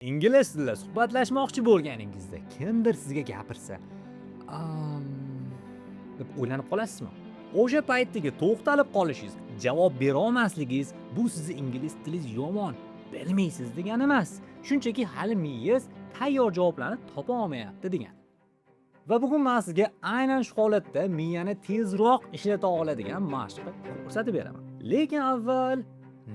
Ingliz tilida suhbatlashmoqchi bo'lganingizda kimdir sizga gapirsa, deb o'ylanib qolasizmi? O'sha paytdagi to'xtalib qolishingiz, javob bera olmasligingiz bu sizni ingliz tilingiz yomon, bilmaysiz degani emas. Shunchaki hali miyangiz tayyor javoblarni topa olmayapti degani. Va bugun men sizga aynan shu holatda miyani tezroq ishlata oladigan mashqni ko'rsatib beraman. Lekin avval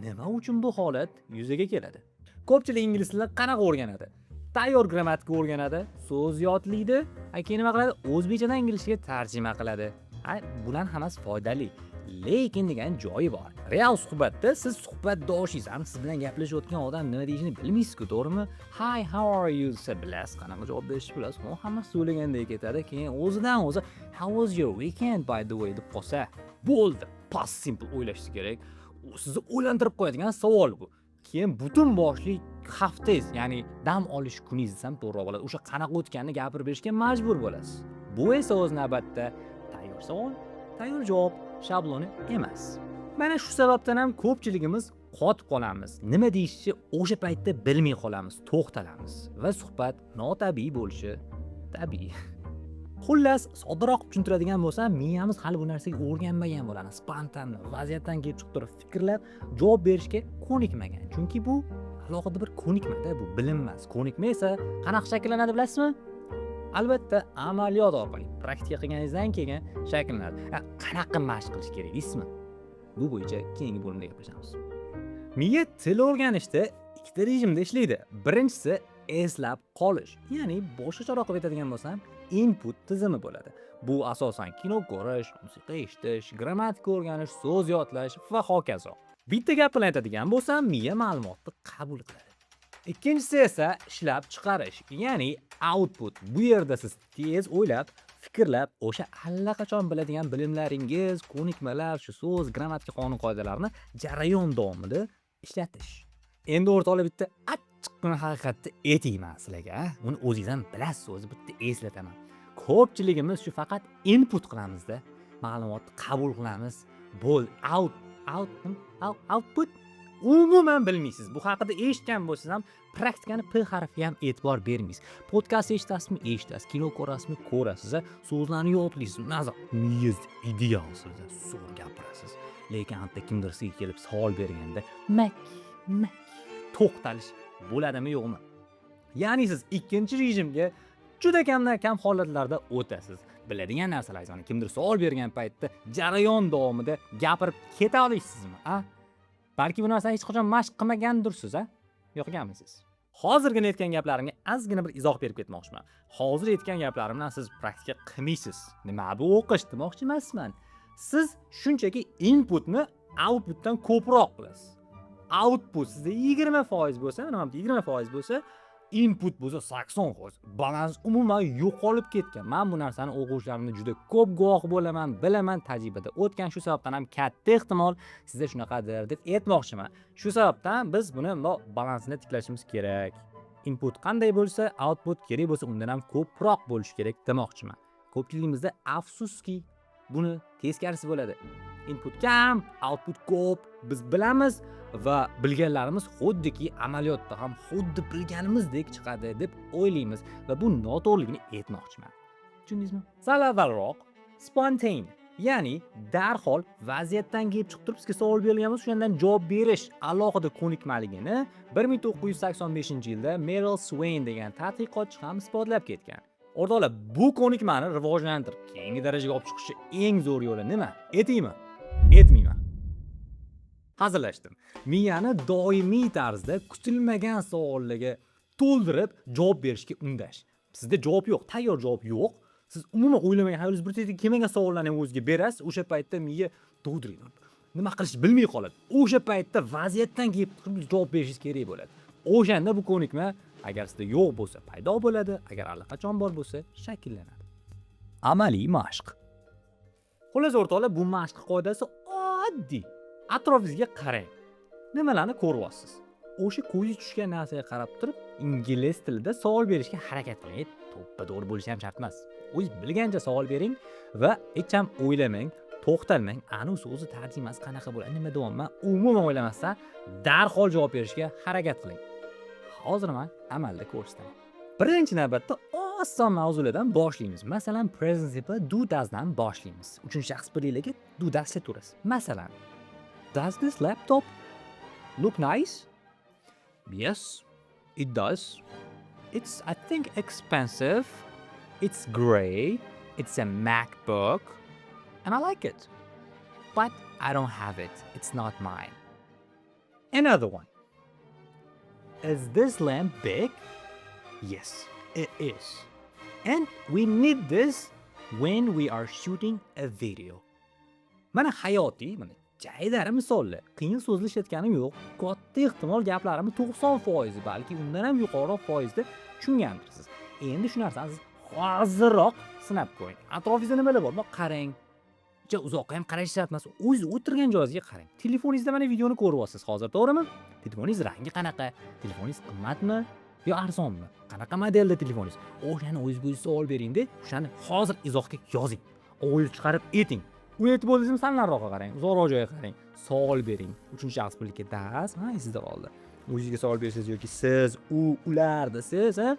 nima uchun bu holat yuzaga keladi? Ko'pchilik ingliz tilini qanaqa o'rganadi? Tayyor grammatika o'rganadi, so'z yodlaydi, keyin nima qiladi? O'zbekchadan inglizchaga tarjima qiladi. Ha, bularning hammasi foydali. Lekin degan joyi bor. Real suhbatda siz suhbatdoshingiz ham, siz bilan gaplashayotgan odam nima deyishini bilmaysiz-ku, to'g'rimi? "Hi, how are you?" desa bilasiz, qanaqa javob berishni bilasiz. U hammasi so'ylagandek ketadi. Keyin o'zidan o'zi "How was your weekend, by the way?" deb qolsa, bo'ldi. Past simple o'ylashingiz kerak. U sizni o'ylantirib qo'yadigan savol bu. Keyin butun boshli haftangiz, ya'ni dam olish kuningiz desam to'g'riroq bo'ladi. O'sha qanaqa o'tganini gapirib berishga majbur bo'lasiz. Bu esa o'z navbatda tayyor savol, tayyor javob shabloni emas. Mana shu sababdan ham ko'pchiligimiz qotib qolamiz. Nima deyishni o'sha paytda bilmay qolamiz, to'xtalamiz va suhbat notabiiy bo'lishi tabiiy. Xullas, soddaroq qilib tushuntiradigan bo'lsam, miyamiz hali bu narsaga o'rganmagan bo'ladi. Spontan vaziyatdan kelib chiqib turib fikrlab javob berishga ko'nikmagan. Chunki bu alohida bir ko'nikmada, bu bilim emas. Ko'nikma esa qanaqa shakllanadi, bilasizmi? Albatta, amaliyot orqali, praktika qilganingizdan keyin shakllanadi. Qanaqa mashq qilish kerak deysizmi? Bu bo'yicha keyingi bo'limda gaplashamiz. Miya til o'rganishda ikkita rejimda ishlaydi. Birinchisi eslab qolish, ya'ni boshqacharoq qilib aytadigan bo'lsam, input tizimi bo'ladi. Bu asosan kino ko'rish, musiqa eshitish, grammatika o'rganish, so'z yodlash va hokazo. Bitta gap bilan aytadigan bo'lsam, miya ma'lumotni qabul qiladi. Ikkinchisi esa ishlab chiqarish, ya'ni output. Bu yerda siz tez o'ylab, fikrlab, o'sha allaqachon biladigan bilimlaringiz, ko'nikmalar, shu so'z, grammatika qonun qoidalarini jarayon davomida ishlatish. Endi, o'rtoqlar, bitta achchiqqina haqiqatni aytayman sizlarga. Uni o'zingiz ham bilasiz, o'zi bitta eslataman. Ko'pchiligimiz shu faqat input qilamizda, ma'lumotni qabul qilamiz. Bo'ldi, out out out output umuman bilmaysiz. Bu haqida eshitgan bo'lsangiz ham, praktikani p harfiga ham e'tibor bermaysiz. Podkast eshitasizmi? Eshitasiz. Kino ko'rasizmi? Ko'rasiz. So'zlarni yodlaysiz. Maza miyangiz ideal, siz zo'r gapirasiz. Lekin anta kimdir sizga kelib savol berganda mak mak to'xtalish bo'ladimi, yo'qmi? Ya'ni siz ikkinchi rejimga juda kamdan kam holatlarda o'tasiz. Biladigan narsalaringiz, mana kimdir savol bergan paytda jarayon davomida gapirib keta olasizmi, a? Balki bu narsani hech qachon mashq qilmagandirsiz, a? Yo'qganmisiz? Hozirgina aytgan gaplarimga ozgina bir izoh berib ketmoqchiman. Hozir aytgan gaplarim bilan siz praktika qilmaysiz. Nima bu o'qish demoqchi emasman. Siz shunchaki inputni outputdan ko'proq qilasiz. Output sizda 20% bo'lsa, mana bu 20% bo'lsa, input bo'lsa 80%. Balans umuman yo'qolib ketgan. Men bu narsani o'quvchilarimda juda ko'p guvoh bo'laman, bilaman, tajribada o'tgan. Shu sababdan ham katta ehtimol sizda shunaqadir deb aytmoqchiman. Shu sababdan biz buni bundoq balansini tiklashimiz kerak. Input qanday bo'lsa, output kerak bo'lsa undan ham ko'proq bo'lishi kerak demoqchiman. Ko'pchiligimizda, afsuski, buni teskarisi bo'ladi. Input kam, output ko'p. Biz bilamiz va bilganlarimiz xuddiki amaliyotda ham xuddi bilganimizdek chiqadi deb o'ylaymiz va bu noto'g'riligini aytmoqchiman. Tushundingizmi? Sal avvalroq spontan, ya'ni darhol vaziyatdan kelib chiqib turib sizga savol berilgan bo'lsa, o'shandan javob berish alohida ko'nikmaligini 1985-yilda Merrill Swain degan tadqiqotchi ham isbotlab ketgan. O'rtoqlar, bu ko'nikmani rivojlantirib, keyingi darajaga olib chiqishni eng zo'r yo'li nima? Aytaymi? Aytmayman. Hazillashdim. Miyani doimiy tarzda kutilmagan savollarga to'ldirib javob berishga undash. Sizda javob yo'q, tayyor javob yo'q. Siz umuman o'ylamagan, hayolingiz bir chetga kelmagan savollarni ham o'ziga berasiz. O'sha paytda miya dovdiraydi. Nima qilishni bilmay qoladi. O'sha paytda vaziyatdan kelib chiqib javob berishingiz kerak bo'ladi. O'shanda bu ko'nikma agar sizda yo'q bo'lsa, paydo bo'ladi, agar allaqachon bor bo'lsa, shakllanadi. Amaliy mashq. Xullas, o'rtoqlar, bu mashq qoidasi oddiy. Atrofingizga qarang. Nimalarni ko'ryapsiz? O'sha ko'zingiz tushgan narsaga qarab turib, ingliz tilida savol berishga harakat qiling. To'ppa to'g'ri bo'lishi ham shart emas. O'zingiz bilgancha savol bering va hech ham o'ylamang, to'xtalmang. Anu so'zi tarjimasi qanaqa bo'ladi, nima deyapman, umuman o'ylamasdan darhol javob berishga harakat qiling. Hozir man amalda ko'rsataman. Birinchi navbatda oson mavzulardan boshlaymiz. Masalan, present simple do, doesdan boshlaymiz. Uchinchi shaxs birliklarga do, does ishlataverasiz. Masalan, "Does this laptop look nice?" "Yes, it does. It's, I think, expensive. It's gray. It's a MacBook and I like it. But I don't have it. It's not mine." Another one. "Is this lamp big?" "Yes, it is. And we need this when we are shooting a video." Mana hayotiy, mana jaydari misollar. Qiyin so'zlar ishlatganim yo'q. Katta ehtimol gaplarimni 90%, balki undan ham yuqoriroq foizda tushungandirsiz. Endi shu narsani siz hoziroq sinab ko'ring. Atrofingizda nimalar bor? Bundoq qarang. Uncha uzoqqa ham qarash shart emas. O'zingiz o'tirgan joyingizga qarang. Telefoningizda mana videoni ko'ryapsiz hozir, to'g'rimi? Telefoningiz rangi qanaqa? Telefoningiz qimmatmi yo arzonmi? Qanaqa modelda telefoningiz? O'shani o'zingizga o'zingiz savol beringda, o'shani hozir izohga yozing. Ovoz chiqarib ayting. Uni aytib bo'ldingizmi, sal nariroqqa qarang, uzoqroq joyga qarang. Savol bering. Uchinchi shaxs birlikka does, ha, esingizda qoldi. O'zingizga savol bersangiz yoki siz, u, ular desangiz, ha,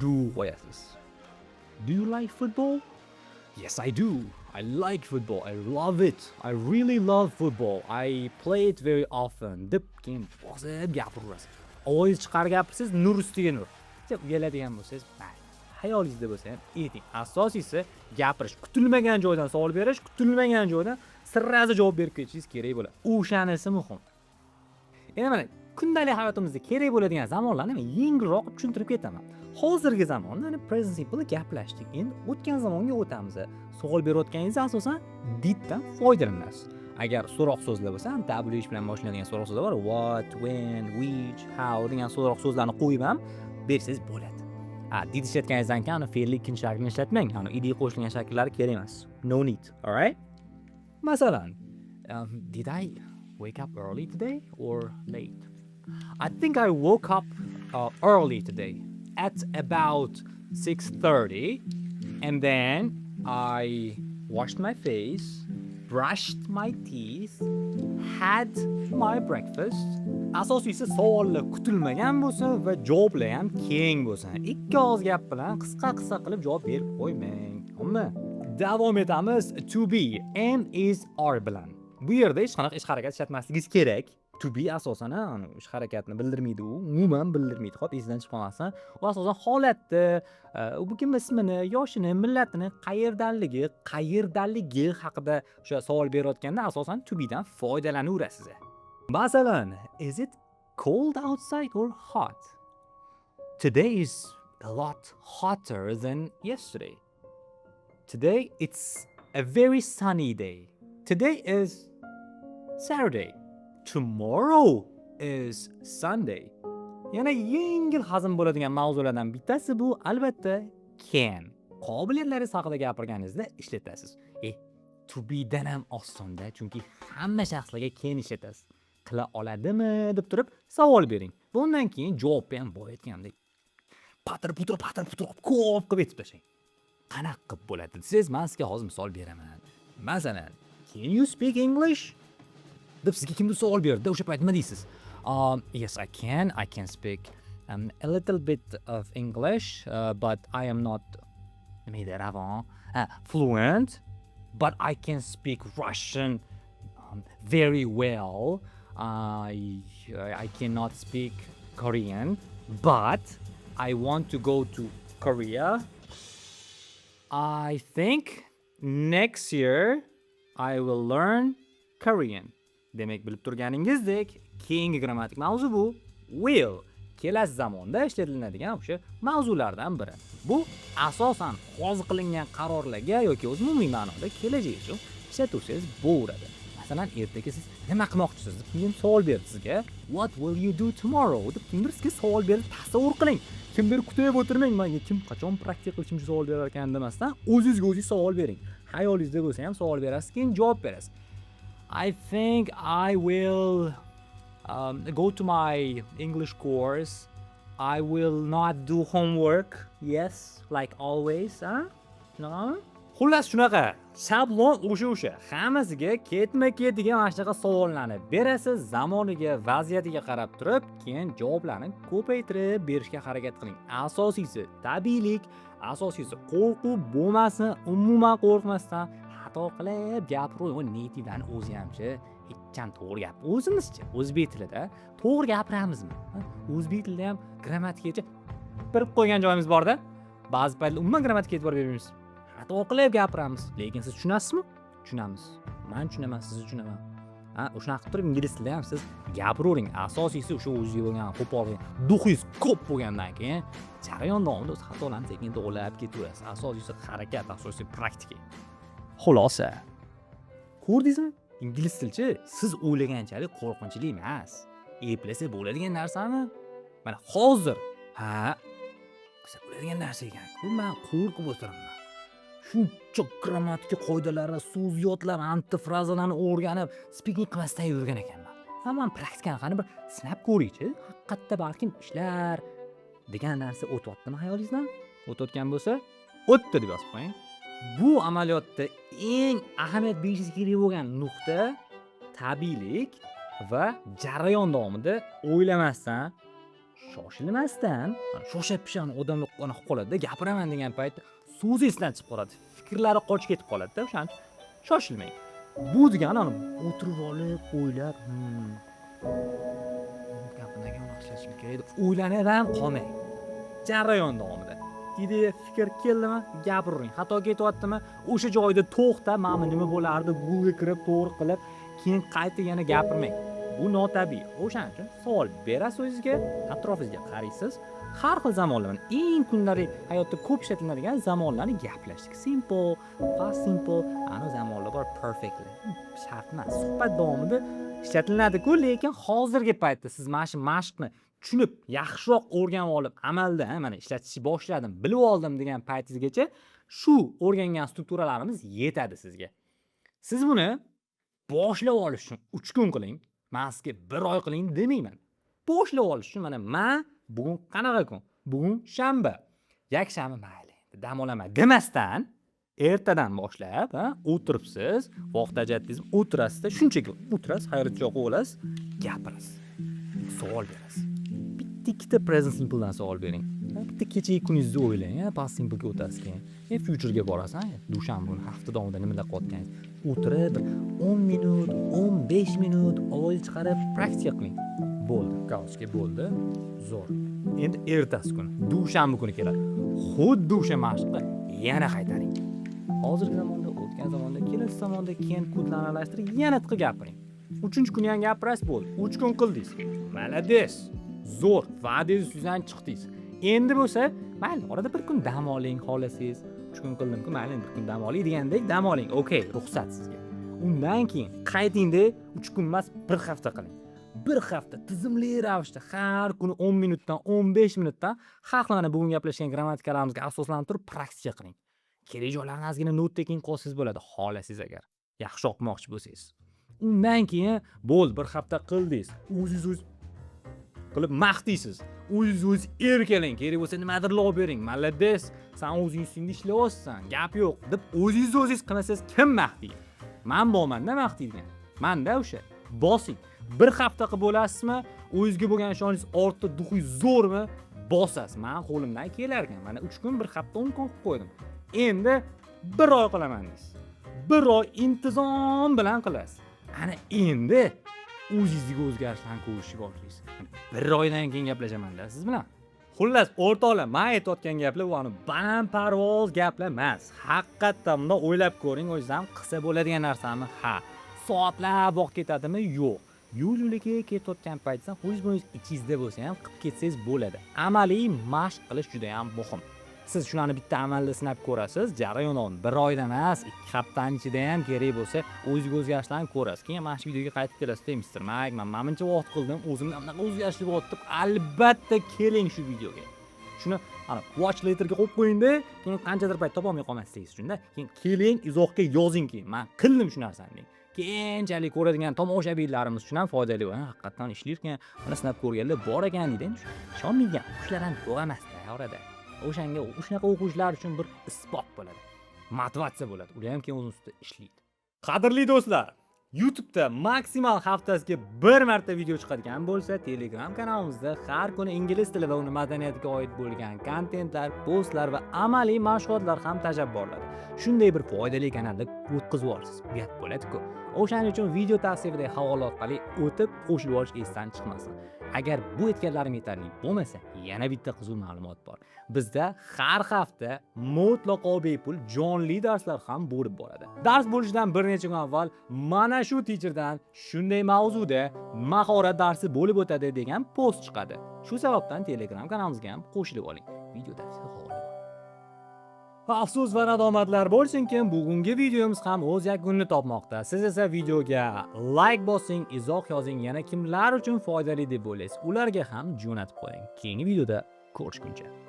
do qo'yasiz. "Do you like football?" "Yes, I do. I like football. I love it. I really love football. I play it very often." deb keyin bosib gapiraverasiz. Ovozingiz chiqarib gapirsangiz, nur ustiga nur. Uyaladigan bo'lsangiz, mayli. Xayolingizda bo'lsa ham ayting. Asosiysi gapirish, kutilmagan joydan savol berish, kutilmagan joydan сразу javob berib ketishingiz kerak bo'ladi. O'shanisi muhim. Endi mana kundalik hayotimizda kerak bo'ladigan zamonlarni men yengilroq qilib tushuntirib ketaman. Hozirgi zamonda mana present simple gaplashdik. Endi o'tgan zamonga o'tamiz. Savol berayotganingizda asosan diddan foydalanasiz. Agar so'roq so'zlar bo'lsa, WH bilan boshlanadigan so'roq so'zlar bor. What, when, which, how degan so'roq so'zlarni qo'yib ham bersangiz bo'ladi. A, did ishlatganingizdan keyin ani fe'lni ikkinchi shaklini ishlatmang. Ani ed qo'shilgan shakllari kerak emas. No need. Alright? Masalan, "Did I wake up early today or late? I think I woke up early today at about 6:30 and then I washed my face, brushed my teeth, had my breakfast." Asosiysi savollar kutilmagan bo'lsin va javoblar ham keng bo'lsin. Ikki og'iz gap bilan qisqa-qisqa qilib javob berib qo'ymang. To'g'rimi? Davom etamiz to be, am, is, are bilan. Bu yerda hech qanaqa ish harakat ishlatmasligingiz kerak. To be asosan ha, ish harakatni bildirmaydi u, umuman bildirmaydi. Xo'p, esingizdan chiqib qolmasin. U asosan holatni, bu kim ismini, yoshini, millatini, qayerdanligi haqida o'sha savol berayotganda asosan to bedan foydalanaverasiz. Masalan, "Is it cold outside or hot? Today is a lot hotter than yesterday. Today it's a very sunny day. Today is Saturday. Tomorrow is Sunday." Yana yengil hazm bo'ladigan mavzulardan bittasi bu albatta can. Qobiliyatlaringiz haqida gapirganingizda ishlatasiz. To be'dan ham osonda, chunki hamma shaxslarga can ishlatasiz. Qila oladimi deb turib savol bering. Va undan keyin javobni ham boya aytgandek patir putur patir putur ko'p qilib aytib tashlang. Qanaqa qilib bo'ladi desangiz, man sizga hozir misol beraman. Masalan, "Can you speak English?" deb sizga kimdir savol berdi, o'sha payt nima deysiz? "Yes, I can. I can speak a little bit of English, but I am not," nima edi, ravon, "fluent, but I can speak Russian very well. I cannot speak Korean, but I want to go to Korea. I think next year I will learn Korean." Demak, bilib turganingizdek, keyingi grammatik mavzu bu will. Kelasi zamonda ishlatiladigan o'sha mavzulardan biri. Bu asosan hozir qilingan qarorlarga yoki o'z umumiy ma'noda kelajak uchun ishlatsangiz bo'laveradi. Masalan, ertaga siz nima qilmoqchisiz deb kimdir savol berdi sizga. "What will you do tomorrow?" deb kimdir sizga savol berdi, tasavvur qiling. Kimdir kutib o'tirmang, menga kim qachon praktika qilishim uchun savol berar ekan demasdan, o'zingizga o'zingiz savol bering. Xayolingizda bo'lsa ham savol berasiz, keyin javob berasiz. "I think I will go to my English course. I will not do homework. Yes, like always." Ha? Shunaqami? Xullas, shunaqa shablon o'sha, hammasiga ketma ketiga mana shunaqa savollarni berasiz, zamoniga, vaziyatiga qarab turib, keyin javoblarni ko'paytirib berishga harakat qiling. Asosiysi tabiiylik, asosiysi qo'rquv bo'lmasin, umuman qo'rqmasdan xato qilib gapiruv. Nativelarni o'zi hamchi hecham to'g'ri gap, o'zimizchi o'zbek tilida to'g'ri gapiramizmi? Ha? O'zbek tilida ham grammatikacha bilib qo'ygan joyimiz borda, ba'zi paytlar umuman grammatikaga e'tibor bermaymiz, xato qilib gapiramiz, lekin siz tushunasizmi? Tushunamiz, man tushunaman, sizni tushunaman. Ha, shunaqa qilib turib ingliz tilida ham siz gapiravering. Asosiysi o'sha o'zizga bo'lgan qo'pol дух ingiz ko'p bo'lgandan keyin jarayon davomida o'zi xatolarni sekin to'g'irlab ketaverasiz. Asosiysi harakat, asosiysi praktika. Xulosa, ko'rdingizmi, ingliz tilchi siz o'ylaganchalik qo'rqinchli emas, eplasa bo'ladigan narsani. Mana hozir ha qilsa bo'ladigan narsa ekan-ku, man qo'rqib o'tiribman. Shuncha grammatika qoidalari, so'z yodlab, antifrazalarni o'rganib, speaking qilmasdan yurgan ekanman. Ha, man praktikani qani bir sinab ko'raychi, haqiqatda balkim ishlar degan narsa o'tyaptimi xayolingizdan? O'tayotgan bo'lsa, o'tdi deb yozib qo'ying. Bu amaliyotda eng ahamiyat berishingiz kerak bo'lgan nuqta tabiiylik va jarayon davomida o'ylamasdan, shoshilmasdan. Shosha pisha odamlar anaqa qilib qoladida, gapiraman degan paytda so'zi esidan chiqib qoladi, fikrlari qochib ketib qoladida. O'shaning uchun shoshilmang. Bu degani ani o'tirib olib o'ylab, gapni ishlashim kerak deb o'ylanib ham qolmang. Jarayon davomida ideya, fikr keldimi, gapiravering. Xato ketyaptimi, o'sha joyda to'xtab, mana bu nima bo'lardi, Googlega kirib to'g'ri qilib, keyin qayta yana gapirmang. Bu notabiiy. O'shaning uchun savol berasiz o'zingizga, atrofingizga qaraysiz, har xil zamonlar, eng kundalik hayotda ko'p ishlatiladigan zamonlarni gaplashdik: simple, past simple, ani zamonlar bor, perfectly. Shart emas, suhbat davomida ishlatiladiku, lekin hozirgi paytda siz mana shu mashqni tushunib, yaxshiroq o'rganib olib, amalda mana ishlatishni boshladim, bilib oldim degan paytingizgacha shu o'rgangan strukturalarimiz yetadi sizga. Siz buni boshlab olish uchun 3 kun qiling. Man sizga bir oy qiling demayman. Boshlab olish uchun mana man bugun qanaqa kun? Bugun shanba, yakshanba mayli endi dam olaman demasdan, ertadan boshlab, ha, o'tiribsiz, vaqt ajratdingizmi, o'tirasizda, shunchaki o'tirasiz, hayratga o'qib olasiz, gapirasiz, savol berasiz. Bitta ikkita present simpledan savol bering. Ha, bitta kechagi kuningizni o'ylang, ha, past simplega o'tasiz, keyin futurega borasiz, ha, dushanba kuni hafta davomida nimalar qilayotganingiz. O'tirib bir 10 minut, 15 minut ovoz chiqarib praktika qiling. Bo'ldi, галочка, bo'ldi, zo'r. Endi ertasi kuni, dushanba kuni keladi, xuddi o'sha mashqni yana qaytaring. Hozirgi zamonda, o'tgan zamonda, kelasi zamonda, keyin couldlarni aralashtirib yana tiqib gapiring. Uchinchi kuni ham gapirasiz. Bo'ldi, 3 kun qildingiz, молодец, zo'r, va'dangiz ustidan chiqdingiz. Endi bo'lsa mayli, orada bir kun dam oling xohlasangiz. 3 kun qildimku, mayli, endi bir kun dam olay degandek dam oling, okey, ruxsat sizga. Undan keyin qaytingda, 3 kun emas, bir hafta qiling. Bir hafta tizimli ravishda har kuni 10 minutdan, 15 minutdan har xil mana bugun gaplashgan grammatikalarimizga asoslanib turib praktika qiling. Kerak joylarni ozgina note taking qilsangiz bo'ladi, xohlasangiz, agar yaxshi o'qimoqchi bo'lsangiz. Undan keyin bo'ldi, bir hafta qildingiz, o'zingiz o'z qilib maqtaysiz, o'zingiz o'zingiz erkalang, kerak bo'lsa nimadir olib bering. Молодец, san o'zing ustingda ishlayapsan, gap yo'q deb o'zingiz o'zingiz qilmasangiz, kim maqtaydi? Man bormanda maqtaydigan, manda o'sha. Bosing. Bir hafta qilib bo'lasizmi, o'zingizga bo'lgan ishonchingiz ortdi, дух ingiz zo'rmi, bosasiz. Man qo'limdan kelar ekan, mana 3 kun, bir hafta, 10 kun qilib qo'ydim, endi bir oy qilaman deysiz. Bir oy intizom bilan qilasiz. Ana endi o'zingizdagi o'zgarishlarni ko'rishni boshlaysiz. Bir oydan keyin gaplashamanda siz bilan. Xullas, o'rtoqlar, man aytayotgan gaplar bu ani balandparvoz gaplar emas. Haqiqatdan bundoq o'ylab ko'ring, o'zingiz ham, qilsa bo'ladigan narsami? Ha. Soatlab vaqt ketadimi? Yo'q. Yo'l yo'lakay ketayotgan paytda o'zingiz buningiz ichingizda bo'lsa ham qilib ketsangiz bo'ladi. Amaliy mashq qilish juda ham muhim. Siz shularni bitta amalda sinab ko'rasiz, jarayon bir oyda emas, 2 haftani ichida ham kerak bo'lsa o'zingizga o'zgarishlarni ko'rasiz. Keyin mana shu videoga qaytib kelasizda, "Mister Mayk, man mana buncha vaqt qildim, o'zimda bunaqa o'zgarishlar bo'lyapti" deb albatta keling shu videoga. Shuni ana watch laterga qo'yib qo'yingda, keyin qanchadir payt topolmay qolmasligingiz uchunda, keyin keling, izohga yozing keyin, "Man qildim shu narsani" deng. Keyinchalik ko'radigan tomoshabinlarimiz uchun ham foydali. Ha, haqiqatdan ishlarkan, mana sinab ko'rganlar bor ekan deydi. Endi ishonmaydigan o'quvchilar ham yo'q emasda orada. O'shanga shunaqa o'quvchilar uchun bir isbot bo'ladi. Motivatsiya bo'ladi. Ular ham keyin o'zini ustida ishlaydi. Qadrli do'stlar, YouTube'da maksimal haftasiga bir marta video chiqadigan bo'lsa, Telegram kanalimizda har kuni ingliz tili va uni madaniyatiga oid bo'lgan kontentlar, postlar va amaliy mashg'ulotlar ham tashlab boriladi. Shunday bir foydali kanalda o'tkazib yuborsiz, uyat bo'ladi-ku. O'shaning uchun video tavsifidagi havola orqali o'tib qo'shilib olish esdan chiqmasin. Agar bu aytganlarim yetarli bo'lmasa, yana bitta qiziq ma'lumot bor. Bizda har hafta mutlaqo bepul jonli darslar ham bo'lib boradi. Dars bo'lishidan bir necha kun avval mana shu teacherdan shunday mavzuda mahorat darsi bo'lib o'tadi degan post chiqadi. Shu sababdan Telegram kanalimizga ham qo'shilib oling. Video tavsifida havola bor. Afsus va nadomatlar bo'lsinki, bugungi videomiz ham o'z yakunini topmoqda. Siz esa videoga like bosing, izoh yozing, yana kimlar uchun foydali deb o'ylaysiz, ularga ham jo'natib qo'ying. Keyingi videoda ko'rishguncha.